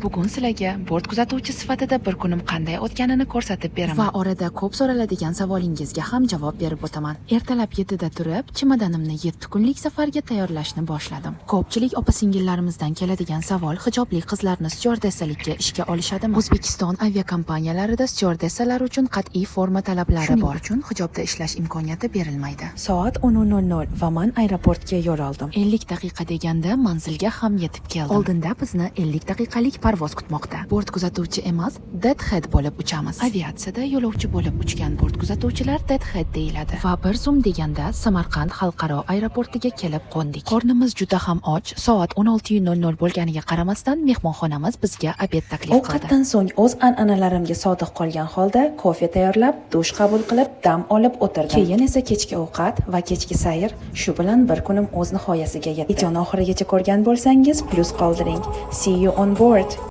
Bugun sizlarga bort kuzatuvchi sifatida bir kunim qanday o'tganini ko'rsatib beraman. Va orada ko'p so'raladigan savolingizga ham javob berib o'taman. Ertalab 7 da turib, chemodanimni 7 kunlik safarga tayyorlashni boshladim. Ko'pchilik opa-singillarimizdan keladigan savol: hijobli qizlarni styuardessalikka ishga olishadimi? O'zbekiston aviakompaniyalarida styuardessalar uchun qat'iy forma talablari Shuning bor. Uchun hijobda ishlash imkoniyati berilmaydi. Soat 10:00 va man aeroportga yo'l oldim. 50 daqiqa deganda manzilga ham yetib keldim. Oldinda bizni 50 daqiqalik parvoz kutmoqda. Bort kuzatuvchi emas, deadhead bo'lib uchamiz. Aviatsiyada yo'lovchi bo'lib uchgan bort kuzatuvchilar deadhead deyiladi. Va bir zum deganda Samarqand xalqaro aeroportiga kelib qo'ndik. Qornimiz juda ham och. Soat 16:00 bo'lganiga qaramasdan, mehmonxonamiz bizga обед taklif qildi. Ovqatdan so'ng o'z an'analarimga sodiq qolgan holda kofe tayyorlab, dush qabul qilib, dam olib o'tirdim. Keyin esa kechki ovqat va kechki sayr. Shu bilan bir kunim o'z nihoyasiga yetdi. Videoni oxirigacha ko'rgan bo'lsangiz, plyus qoldiring. See you on board.